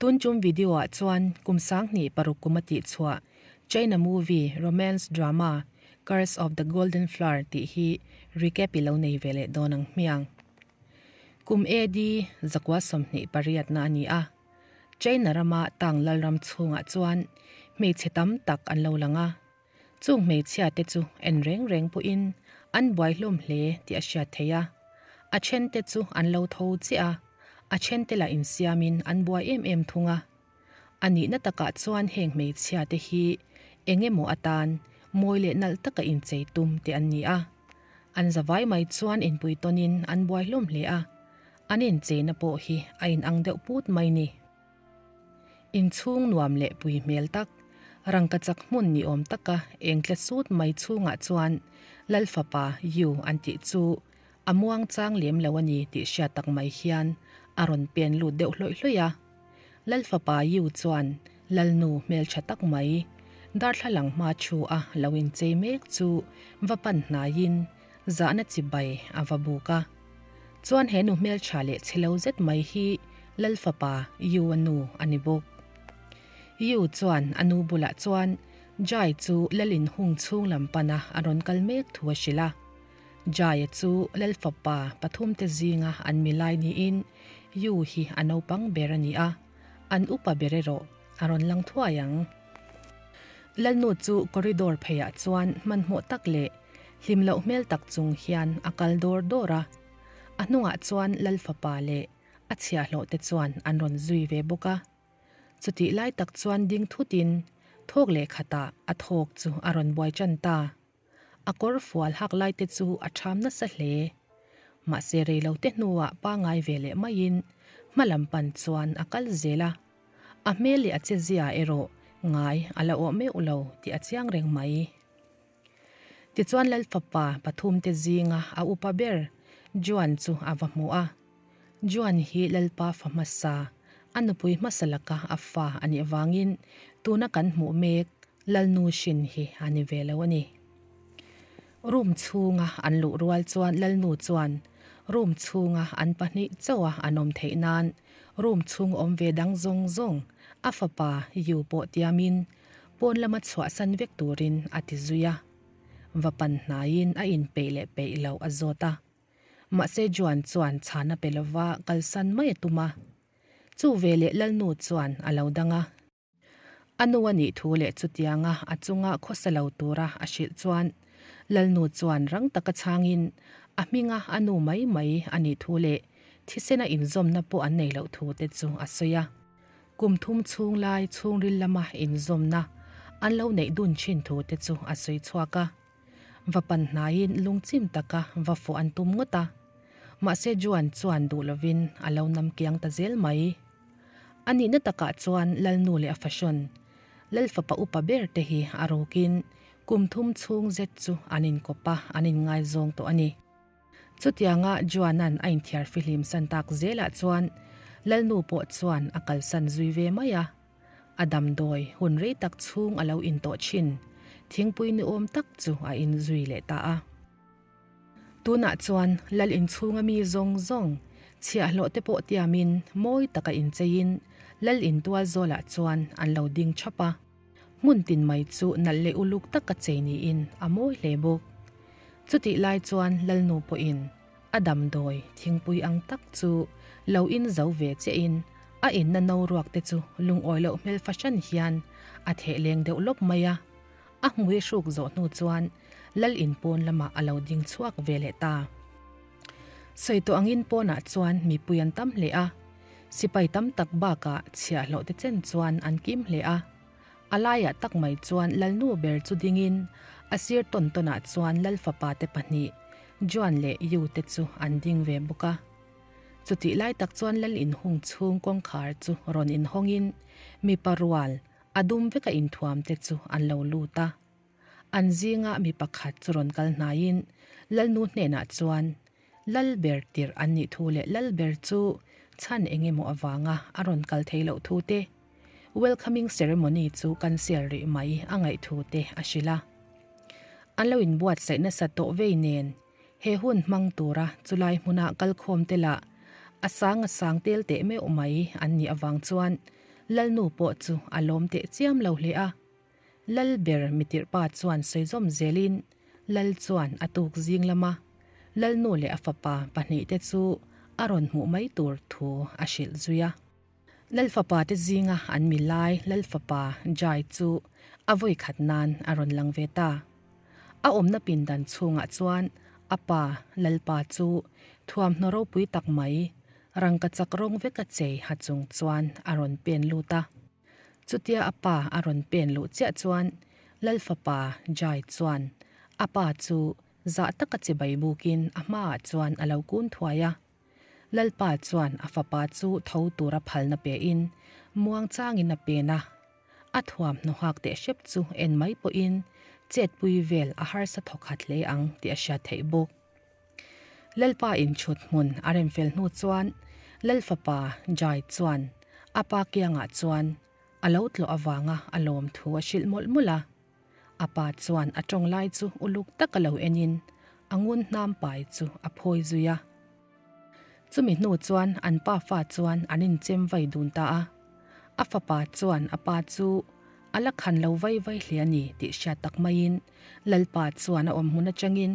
Tun tum video ah chuan kum 2006 kum a tih chhuah China movie romance drama Curse of the Golden Flower tih hi recap i lo nei ve leh dawn ang hmiang. Kum AD 928 na a ni a, China rama Tang Lalram chhungah chuan hmeichhe tam tak an lo lang a. Chung hmeichhia te chu en reng reng pawhin an buai hlawm hle tih a hriat theih a. A then te chu an lo tho chiah a, a then te lah insiamin an buai em em thung a. A nihna takah chuan heng hmeichhia te hi eng emaw atan mawi leh nalh taka inchei tum te an ni a. An zavai mai chuan inpui tawnin an buai hlawm hle a, an incheina pawh hi a inang deuh put mai ni. Inchhung nuam leh pui hmel tak, rangkachak hmun ni awm taka eng tle sut mai chhungah chuan Lal fapa Yu an tih chu a muang chang lem lo a ni tih hriat tak mai hian a rawn pen lut deuh hlawih hlawih a. Lal fapa Yu chuan Lalnu hmeltha tak mai, darthlalang hma thu a lo inchei mek chu va pan hnaiin zahna chibai a va buk a. Chuan he nu hmeltha leh chhe lo zet mai hi Lal fapa Yu a nu a ni bawk. Yu chuan a nu bulah chuan Jai chu Lal inhung chhung lam pana a rawn kal mek thu a hrilh a. Jai-a chu Lal fapa pathumte zinga an milai niin Yu hi a naupang ber a ni a, an upa ber erawh a rawn lang thuai ang. Lalnu chu corridor pheiah chuan hmanhmawh tak leh Hlim loh hmel tak chung hian a kal dawr dawr a, a hnungah chuan Lal fapa leh a chhiahhlawh te chuan an rawn zui ve bawk a. Chutih lai tak chuan ding thutin thawk leh khatah a thawk chu a rawn buai tan ta. A kawr fual hak lai te chu a ṭham nasa hle. Mahse rei lo te hnuah pangai ve leh maiin hma lam pan chuan a kal zel a. A hmel leh a chezia erawh ngai a la awh meuh lo tih a chiang reng mai. Tichuan Lal fapa pathumte zinga a upa ber Juan chu a va hmu a. Juan hi Lalpa fa hmasa, a nupui hmasa laka a fa a nih avangin tuna kan hmuh mek Lalnu hrin hi a ni ve lo a ni. Room chhunga an luh rual chuan Lalnu chuan room chhunga an pahnih chauha an awm theih nan room chhung awm ve dang zawng zawng a fapa Yu pawh tiamin Pawn lama chhuahsan vek turin a ti zui a, va pan hnaiin a inpeih leh peih loh a zawt a. Mahse Juan chuan chhana pe lova kalsan mai a tum a. Chu veleh Lalnu chuan a lo dang a. A nu a nih thu leh chutianga a chunga khawsa lo tura a hrilh chuan Lalnu chuan rang taka chhangin a hminga a nu mai mai a nih thu leh thisena inzawmna pawh an nei loh thu te chu a sawi a. Kum thum chhung lai chhungril lama inzawmna an lo neih dun thin thu te chu a sawi chhuak a. Va pan hnaiin lungchim taka va fawh an tum ngawt a. Mahse Juan chuan duh lovin a lo nam kiang ta zel mai. A nihna takah chuan Lalnu leh a fahrawn, Lal fapa upa ber te hi a rukin kum thum chhung zet chu an inkawp a, an inngaizawng tawh a ni. Chutianga Juana'n a inthiar fihlim san tak zelah chuan Lalnu pawh chuan a kalsan zui ve mai a. A damdawi hun rei tak chhung a lo intawh thin thingpui ni awm tak chu a inzui leh ta a. Tunah chuan Lal inchhunga mi zawng zawng, chhiahhlawh te pawh tiamin mawi taka incheiin Lal intual zawlah chuan an lo ding thap a. Hmun tin mai chu nalh leh uluk taka chei niin a mawi hle bawk. Chutih lai chuan Lalnu pawhin a damdawi thingpui ang tak chu lo in zo ve chiahin a inna no ruak te chu lungawi loh hmel fahran hian a theh leng deuh lawp mai a. A hmui hruk zawh hnu chuan Lal in pawn lamah a lo ding chhuak ve leh ta. Sawi tawh angin pawnah chuan mipui an tam hle a, sipai tam tak bakah chhiahhlawh te chen chuan an kim hle a. A laiah tak mai chuan Lalnu ber chu dingin a sir tawn tawnah chuan Lal fapa te pahnih, Juan leh Yu te chu an ding ve bawk a. Chutih lai tak chuan Lal inhung chhung kawngkhar chu rawn inhawngin mipa rual a dum veka inthuam te chu an lo lut a. An zinga mi pakhat chu rawn kal hnaiin Lalnu hnenah chuan Lal ber tirh an nih thu leh Lal ber chu chhan eng emaw avanga a rawn kal thei loh thu te, welcoming ceremony chu cancel rih mai a ngaih thu te a hrilh a. An lo inbuatsaih nasa tawh vei nen he hun hmang tura chulai hmuna kalkhawm te lah a sang a sang tel teh meuh mai an nih avang chuan. Lalnu pawh chu a lawm teh chiam lo hle a. Lal ber mitirhpa chuan sawi zawm zelin Lal chuan a tuk zing lama Lalnu leh a fapa pahnihte chu a rawn hmuh mai tur thu a hrilh zui a. Lal fapa te zinga an mi lai Lal fapa Jai chu a vawi khat nan a rawn lang ve ta. A awmna pindan chhungah chuan a pa Lalpa chu thuamhnaw ropui tak mai rangkachak rawng veka chei ha chung chuan a rawn pen lut a. Chutia a pa a rawn pen luh chiah chuan Lal fapa Jai chuan a pa chu zah taka chibai bukin a hmaah chuan a lo kun thuai a. Lalpa chuan a fapa chu tho tura phalna pein muangchangin a pen a, a thuamhnaw nghak teh hrep chu en mai pawhin chetpui vel a harsa thawkhat hle ang tih a hriat theih bawk. Lalpa inchhut hmun a remfel hnu chuan Lalfapa Jai chuan a pa kiangah chuan a lo tlawh avanga a lawm thu a hrilh mawlh mawlh a. A pa chuan a tawng lai chu uluk taka lo enin a ngun hnam pai chu a phawi zui a. Chumi hnu chuan an pa fa chuan an inchem vai dun ta a. A fapa chuan a pa chu a la khan lo vai vai hle a ni tih hriat tak maiin Lalpa chuan a awm hmun atangin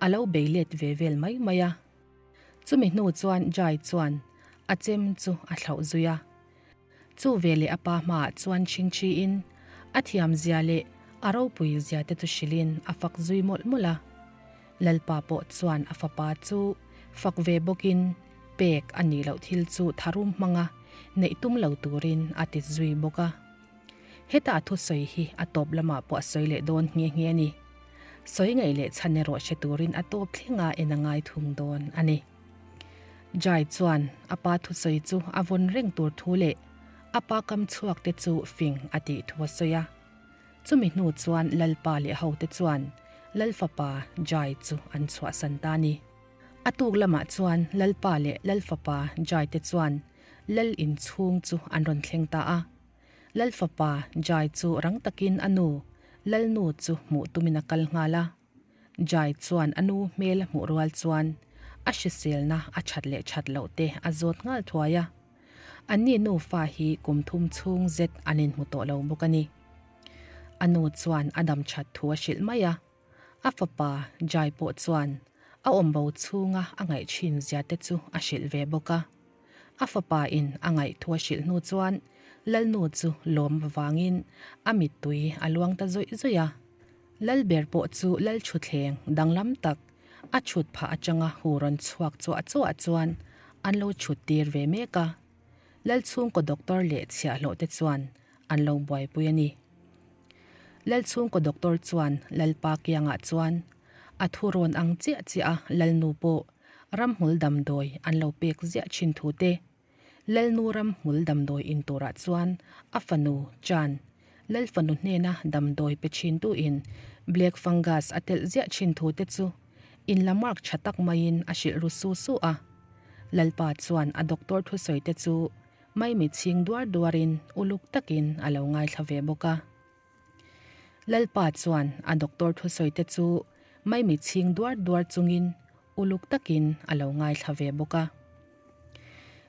a lo bei let ve vel mai mai a. Chumi hnu chuan Jai chuan a chem chu a thlauh zui a. Chu veleh a pa hmaah chuan chhingchhiin a thiamzia leh a ropuizia te chu hrilhin a fak zui mawlh mawlh a. Lalpa pawh chuan a fapa chu fak ve bawkin pek a nih loh thil chu tharum hmanga neih tum lo turin a ti zui bawk a. Heta a thusawi hi a tawp lamah pawh a sawi leh dawn nghe nghe a ni. Sawi ngaih leh chhan erawh hre turin a tawp thlenga en a ngai thung dawn a ni. Jai chuan a pa thusawi chu a vawn reng tur thu leh a pa kam chhuak te chu fing a tih thu a sawi a. Chumi hnu chuan Lalpa leh hote chuan Lalfapa Jai chu an chhuahsan ta a ni. A tuk lamah chuan Lalpa leh Lalfapa Jai te chuan Lal inchhung chu an rawn thleng ta a. Lalfapa Jai chu rang takin a nu Lalnu chu hmuh tumin a kal nghal a. Jai chuan a nu hmel a hmuh rual chuan a hriselna a that leh that loh te a zawt nghal thuai a. Anni nufa hi kum thum chhung zet an inhmu tawh lo bawk a ni. A nu chuan a dam that thu a hrilh mai a. A fapa Jai pawh chuan a awm bo chhunga a ngaih thin zia te chu a hrilh ve bawk a. A fapa in a ngaih thu a hrilh hnu chuan Lalnu chu lawm vangin a mittui a luang ta zawih zawih a. Lalber pawh chu Lalchhuthleng danglam tak a chhut phah atanga hu rawn chhuak chuah chuah chuan an lo chhut tir ve mek a. Lalchhungkaw doctor leh chhiahhlawh te chuan an lo buaipui a ni. Lalchhungkaw doctor chuan Lalpa kiangah chuan a thu rawn ang chiah chiah a Lalnu pawh ramhmul damdawi an lo pek ziah thin thu te, Lalnu ramhmul damdawi in turah chuan a fanu Chan, Lalfanu hnena damdawi pe thintuin black fungus a telh ziah thin thu te chu in la mark tha tak maiin a hrilh ru su su a. Lalpa chuan a doctor thusawi te chu Maimi chhing duar duarin uluk takin a lo ngaithla ve bawk a. Lalpa chuan a doctor thusawi te chu Maimi chhing duar duar chungin uluk takin a lo ngaithla ve bawk a.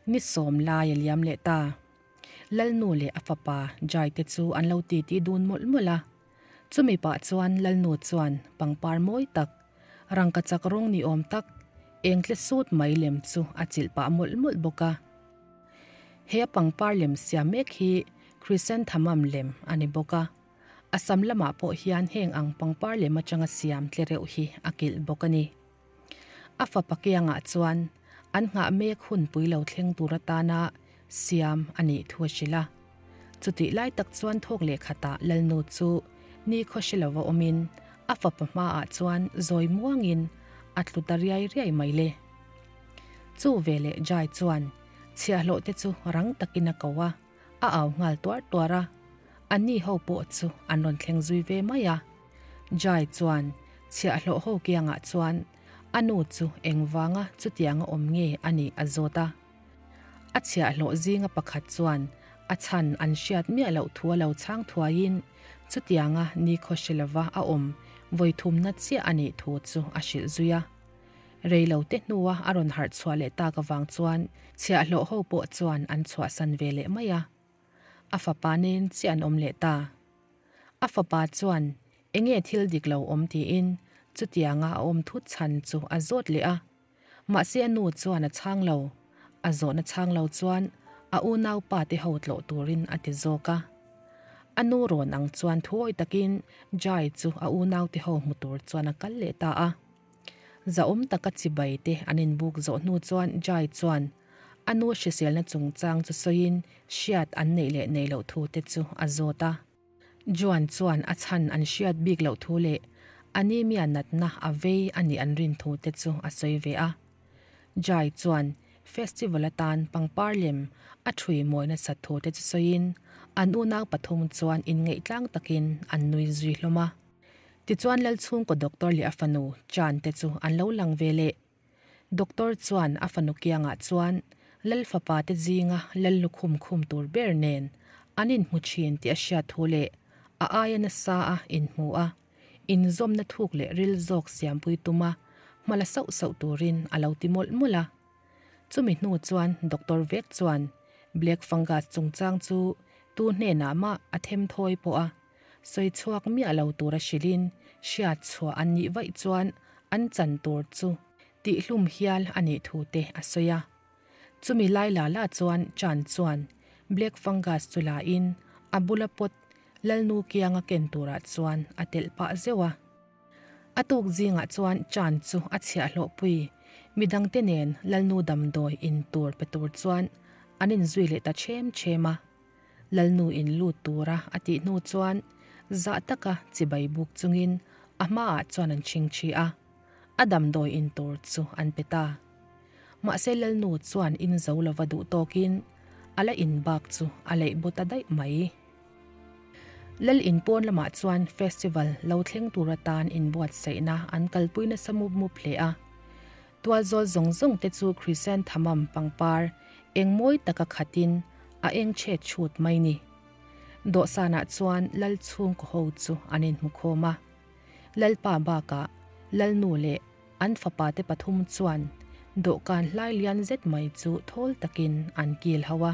Ni sawm lai a liam leh ta. Lalnu leh a fapa Jai te chu an lo titi dun mawlh mawlh a. Chumi pah chuan Lalnu chuan pangpar mawi tak, rangkachak rawng ni awm tak, eng tle sut mai lem chu a chilh pah mawlh mawlh bawk a. He a pangpar lem siam mek hi Chrysanthemum lem a ni bawk a. A sam lamah pawh hian heng ang pangpar lem atanga siam tle reuh hi a kilh bawk a ni. A fapa kiangah chuan an nghah mek hun pui lo thleng tur atana siam a nih thu a hrilh a. Chutih lai tak chuan thawk leh khatah Lalnu chu ni khaw hre lova awmin a fapa hmaah chuan zawi muangin a tlu ta riai riai mai le. Chu veleh Jai chuan chhiahhlawh te chu rang takin a ko a, a au nghal tuar tuar a. Anni ho pawh chu an rawn thleng zui ve mai a. Jai chuan chhiahhlawh ho kiangah chuan a nu chu engvanga chutianga awm nge a nih a zawt a. A chhiahhlawh zinga pakhat chuan a chhan an hriat miah loh thu a lo chhang thuaiin chutianga nikhaw hre lova a awm vawithumna chiah a nih thu chu a hrilh zui a. Reilote hnua a rawn harh chhuah leh tak avang chuan chhiahhlawh ho pawh chuan an chhuahsan ve leh mai a. A fapa nen chiah an awm leh ta. A fapa chuan enge thil dik lo awm tiin chutianga a awm thut chhan chu a zawt leh a. Mahse a nu chuan a chhang lo. A zawhna chhang lo chuan a unaupa te ho tlawh turin a ti zawk a. A nu rawn ang chuan thuawi takin Jai chu a unaute ho hmu tur chuan a kal leh ta a. Zahawm taka chibai te an inbuk zawh hnu chuan Jai chuan a nu hriselna chungchang chu sawiin hriat an neih leh neih loh thu te chu a zawt a. Juan chuan a chhan an hriat bik loh thu leh anemia natna a vei a nih an rin thu te chu a sawi ve a. Jai chuan festival atan pangpar lem a ṭhui mawi nasat thu te chu sawiin an unau pathum chuan inngeih tlang takin an nui zui hlawm a. Tichuan Lalchhungkaw doctor leh a fanu Chan te chu an lo lang ve leh. Doctor chuan a fanu kiangah chuan Lal fapa te zinga Lal lukhum khum tur ber nen an inhmu thin tih a hriat thu leh a aia nasa a inhmu a, inzawmna thuk leh ril zawk siampui tuma hma la sauh sauh turin a lo ti mawlh mawlh a. Chumi hnu chuan Doctor vek chuan Black Fungus chungchang chu tu hnenah mah a them thawi pawh a sawi chhuak miah lo tura hrilhin hriat chhuah an nih vaih chuan an chan tur chu tihhlum hial a nih thu te a sawi a. Chumi lai la la chuan Chan chuan Black Fungus chu la in a bula pawt Lalnu kianga ken turah chuan a telh pah zeuh a. A tuk zingah chuan Chan chu a chhiahhlawhpui midangte nen Lalnu damdawi in tur pe tur chuan an inzui leh ta chem chem a. Lalnu in lut tura a tih hnu chuan zah taka chibai buk chungin a hmaah chuan an chhingchhi a, a damdawi in tur chu an pe ta. Mahse Lalnu chuan in zo lova duh tawkin a la in bak chu a leih bu ta daih mai. Lal in pawn lamah chuan festival lo thleng tur atan inbuatsaihna an kalpui nasa mup mup hle a. Tualzawl zawng zawng te chu chrysanthemum pangpar eng mawi taka khatin a eng chhet chhut mai ni. Dawhsanah chuan Lal chhungkaw ho chu an inhmu khawm a. Lalpa bakah Lalnu leh an fapa te pathum chuan dawhkan hlai lian zet mai chu thawl takin an kil ho a.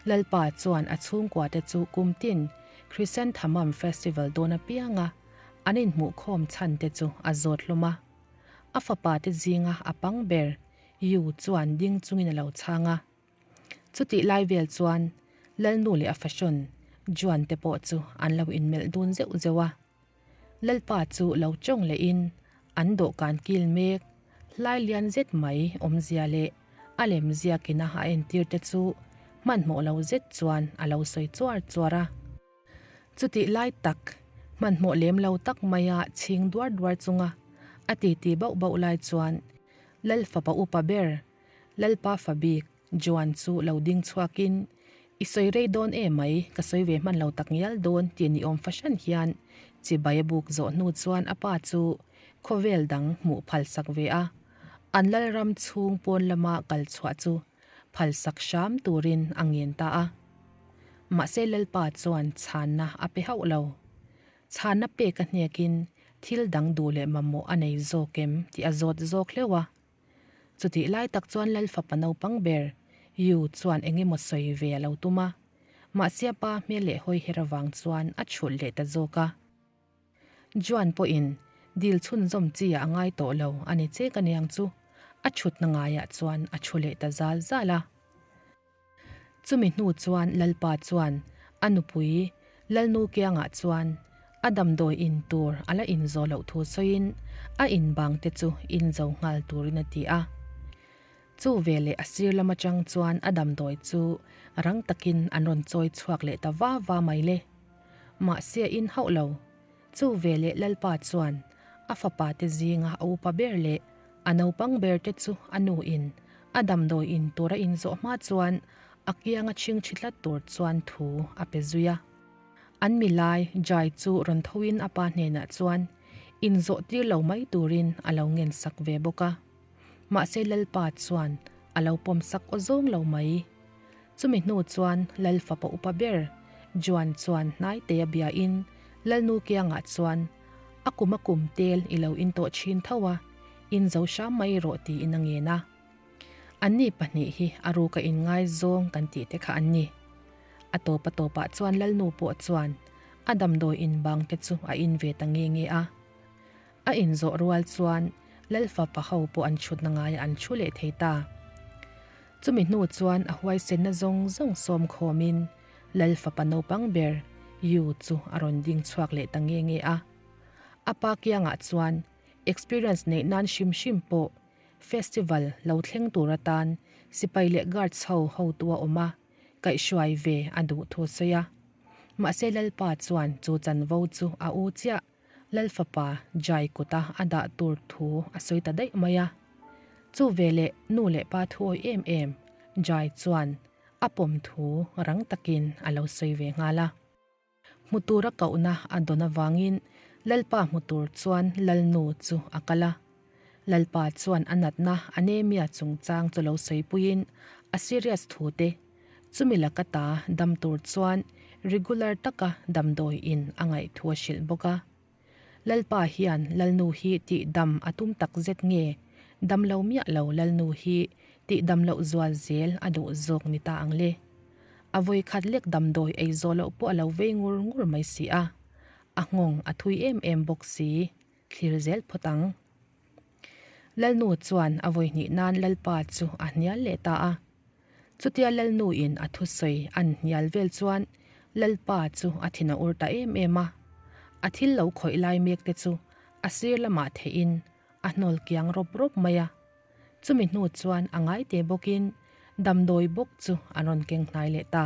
Lalpa chuan a chhungkua te chu kum tin Chrysanthemum Festival dawn apianga an inhmuhkhawm chhan te chu a zawt hlawm a. A fapa te zinga a pang ber Yu chuan ding chungin a lo chhang a. Chutih lai vel chuan Lalnu leh a fahrawn Juan te pawh chu an lo inmelh dun zeuh zeuh a. Lalpa chu lo chawng lehin an dawhkan kil mek hlai lian zet mai awmzia leh a lem ziakina a entir te chu hmanhmawh lo zet chuan a lo sawi chuar chuar a. Chutih lai tak, hmanhmawh lem lo tak maia chhing duar duar chunga a titi bauh bauh lai chuan Lal fapa upa ber, Lalpa Fabik, Joan chu lo ding chhuakin, I sawi rei dawn e mai, ka sawi ve hman lo tak ngial dawn tih ni awm fahran hian chibai a buk zawh hnu chuan a pa chu khawvel dang hmuh phalsak ve a, an Lalram chhung pawn lama kal chhuah chu phalsak hram turin a ngen ta a. Mahse Lalpa chuan chhanna a pe hauh lo. Chhanna pek a hnekin thil dang duh leh mamawh a nei zawk em tih a zawt zawk hleuh a. Chutih lai tak chuan Lal fapa naupang ber Yu chuan eng emaw sawi ve a lo tum a. Mahse a pa hmel leh hawi her avang chuan a chhulh leh ta zawk a. Juan pawhin dil chhunzawm chi ah a ngai tawh lo a ni che ka niang chu a chhutna ngaiah chuan a thu leh ta zal zal a. Chumi hnu chuan Lalpa chuan a nupui Lalnu kiangah chuan a damdawi in tur a la inzawh loh thu sawiin a inbang te chu inzo nghal turin a ti a. Chu veleh a sir lam atang chuan a damdawi chu rang takin an rawn chawi chhuak leh ta va va mai le. Mahse a in hauh lo. Chu veleh Lalpa chuan a fapa te zinga a upa ber leh a naupang ber te chu a nu in a damdawi in tur a in zawh hma chuan a kianga chhing thi tlat tur chuan thu a pe zui a. An milai Jai chu rawn tho in a pa hnenah chuan in zawh tir lo mai turin a lo ngen sak ve bawk a. Mahse Lalpa chuan a lo pawm sak aw zawng lo mai. Chumi hnu chuan Lal fapa upa ber Juan chuan hnaite a biain Lalnu kiangah chuan a kum a kum tel i lo in tawh thin tho a, in zo hram mai rawh tiin a ngen a. Anni pahnih hi a ruka inngaizawng kan tih te kha an ni. A tawp a tawpah chuan Lalnu pawh chuan a damdawi in bang te chu a in ve ta nge nge a. A in zawh rual chuan Lalfapa ho pawh an chhutna ngaiah an thu leh thei ta. Chumi hnu chuan a huaisenna zawng zawng sawm khawmin Lalfapa naupang ber Yu chu a rawn ding chhuak leh ta nge nge a. A pa kiangah chuan experience neih nan hrim hrim pawh Festival lo thleng tur atan sipai leh guards ho hotu a awm a, kaihhruai ve a duh thu a sawi a. Mahse Lalpa chuan chu chanvo chu a u chiah Lalfapa Jai kuta a dah tur thu a sawi ta daih mai a. Chu veleh nu leh pa thuawi em em Jai chuan a pawm thu rang takin a lo sawi ve nghal a. Hmu tura kohna a dawn avangin Lalpa hmu tur chuan Lalnu chu a kal a. Lalpa chuan a natna anemia chungchang chu lo sawipuiin a serious thu te, chumi laka ta dam tur chuan regular taka damdawi in a ngaih thu a hrilh bawk a. Lalpa hian Lalnu hi tih dam a tum tak zet nge? Dam lo miah lo Lalnu hi tih dam loh zual zel a duh zawk ni ta ang le. A vawi khat lek damdawi ei zawh loh pawh a lo vei ngur ngur mai si a. A nghawng a thui em em bawk si, thlir zel phawt ang. Lalnu chuan a vawi hnih nan Lalpa chu a hnial leh ta a. Chutia Lalnu in a thusawi an hnial vel chuan Lalpa chu a thin a ur ta em em a. A thil lo khawih lai mek te chu a sir lamah theihin a hnawl kiang rawp rawp mai a. Chumi hnu chuan a ngai te bawkin damdawi bawk chu an rawn keng hnai leh ta.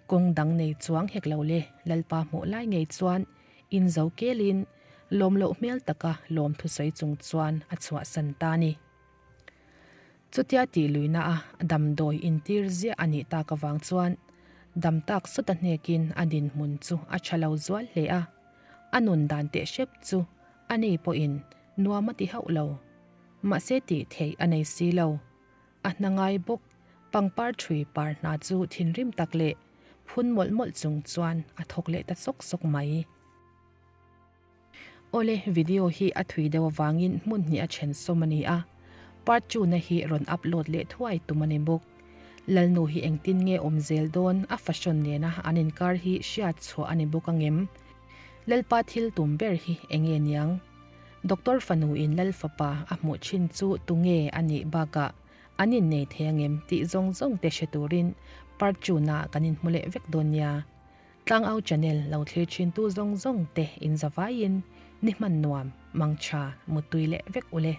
Kawng dang nei chuang hek lo le, Lalpa hmuh lai ngei chuan in zo kelin lawm loh hmel taka lawm thusawi chung chuan a chhuahsan ta a ni. Chutia tih luihna a damdawi intir ziah a nih tak avang chuan dam tak sawta hnekin a dinhmun chu a tha lo zual hle a, a nun dan teh hrep chu a ni pawhin nuam a ti hauh lo. Mahse tih theih a nei si lo. A hna ngai bawk, pangpar thui par hna chu thinrim tak leh phun mawlh mawlh chung chuan a thawk leh ta sawk sawk mai. Awle, video hi a thui deuh avangin hmun hnih a then sawm a ni a, part two na hi rawn upload leh thuai tum a ni bawk. Lalnu hi engtin nge awm zel dawn a fashion nena an inkar hi hriat chhuah a ni bawk angem? Lalpa thil tum ber hi enge niang? Doctor fanu in Lal fapa a hmuh thin chu tunge a nih bakah an innei thei angem tih zawng zawng te hre turin part two na kan inhmu leh vek dawn nia. Tlangau channel lo thlir thintu zawng zawng te in zavaiin ni hman nuam, mangtha, muttui leh vek ule.